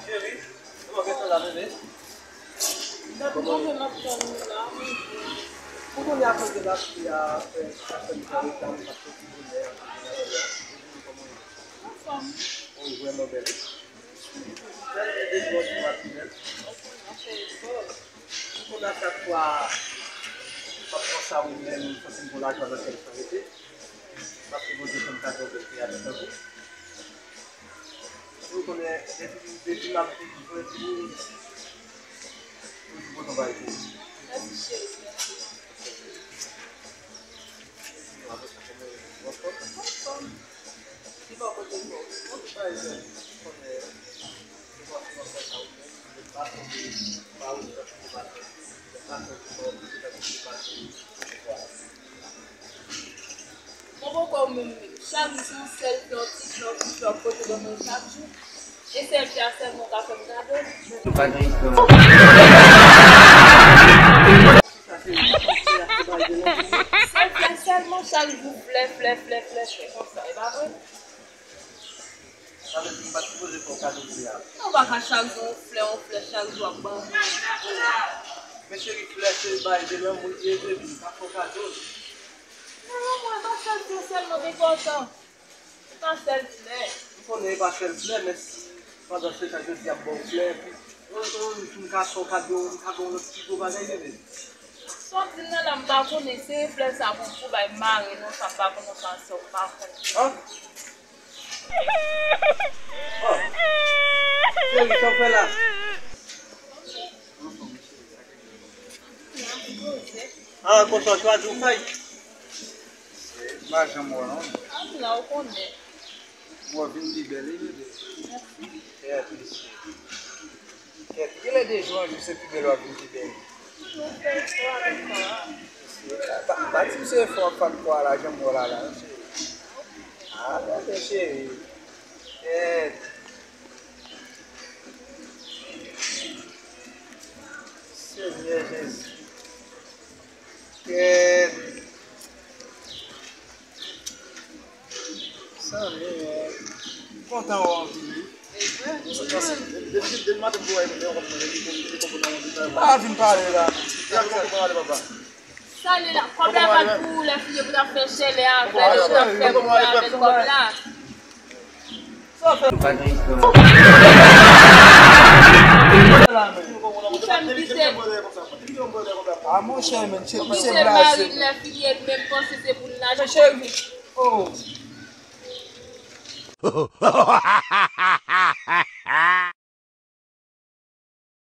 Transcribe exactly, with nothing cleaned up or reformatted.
Cheri, ou gen tan la, bebe? Kòman w ye? Ou konnen akoz de lapli a, fè, fè m fè reklame paske ti bonè a, anfòm. Ou vrèman bèl, wi. Bèl e de jwèt pou matinèl. Ou konn a chak fwa, m ap pran sa ou menm, santi m gon lajan nan kè m san rete. Paske Bondye fè m kado bèl kreyati tankou. Ou konnen, depi, depi m ap viv, mwen di, toujou kontan bay pou ou. Mèsi, cheri, mèsi. Sinon, apre sa, kòman ou ye? Ou anfòm? Anfòm. Ki bò kote kò? Mwen tout bay jèn, ou konnen, se pa sou nan fè sa ou menm, se pa tonbe, pa ou tankou se pa tonbe, se pa tonbe, se pa tonbe, se pa tonbe. Mwen poko menm menm. Chak jou se yon sèl flè, ti flè, ti flè, pote ban mwen chak jou. E sèl flè a sèlman ou ka fè m kado. Nou pa gen flè. Sèl flè sèlman, chak jou flè, flè, flè, flè, flè konsa. E pa vre? Sa vle di m pa t sipoze fè w kado flè a. Non, ou pa ka chak jou yon flè, yon flè, chak jou ap ban mwen. Men cheri, flè se bay de lanmou l ye, baby, m pa fè w kado. Non, mwen pa sèl flè sèlman m enpòtan. Se pa sèl flè. M konnen e pa sèl flè, men si pandan se tan jodi a m ba w flè, epi yon, yon jou m ka fè w kado, m ka ba w lòt pi gwo bagay, bebe. Sa w ap di m nan la, m pa konnen, se flè sa pou, pou bay mare non, sa m pa konnen sa, sa m pa konnen. An? Oh. Cheri, sa w fè la? Ah, konsa w chwazi w fèy? M pa janm wè non. Ah, m la, ou konnen. Bon, vin pi bèl, wi, bebe. Mèsi. Kèt, kèt, genlè de jou an jou se pi bèl w ap vin pi bèl. Mwen fè efò avèk kò a. Pa, pa di m se efò ak fòs kò a la, janm wè w la la, non, cheri. Ah, tande, cheri. Kèt. Senyè Jezi. Kèt. Sanmi, m kontan wè w anpil, wi. Depi, depi maten m te wè w, m te konn li konprann w. Pa vin pale la. Sa li la, kòb la pa t pou ou, lè fini pou t ap fè chèlè avè l, pou t ap fè boul avè l kòb la. Sa w fè? Monchè, m kite. Ah, monchè, men, se pou se blaze. Mari m lè fini, e menm panse se pou l la. Monchè, oh.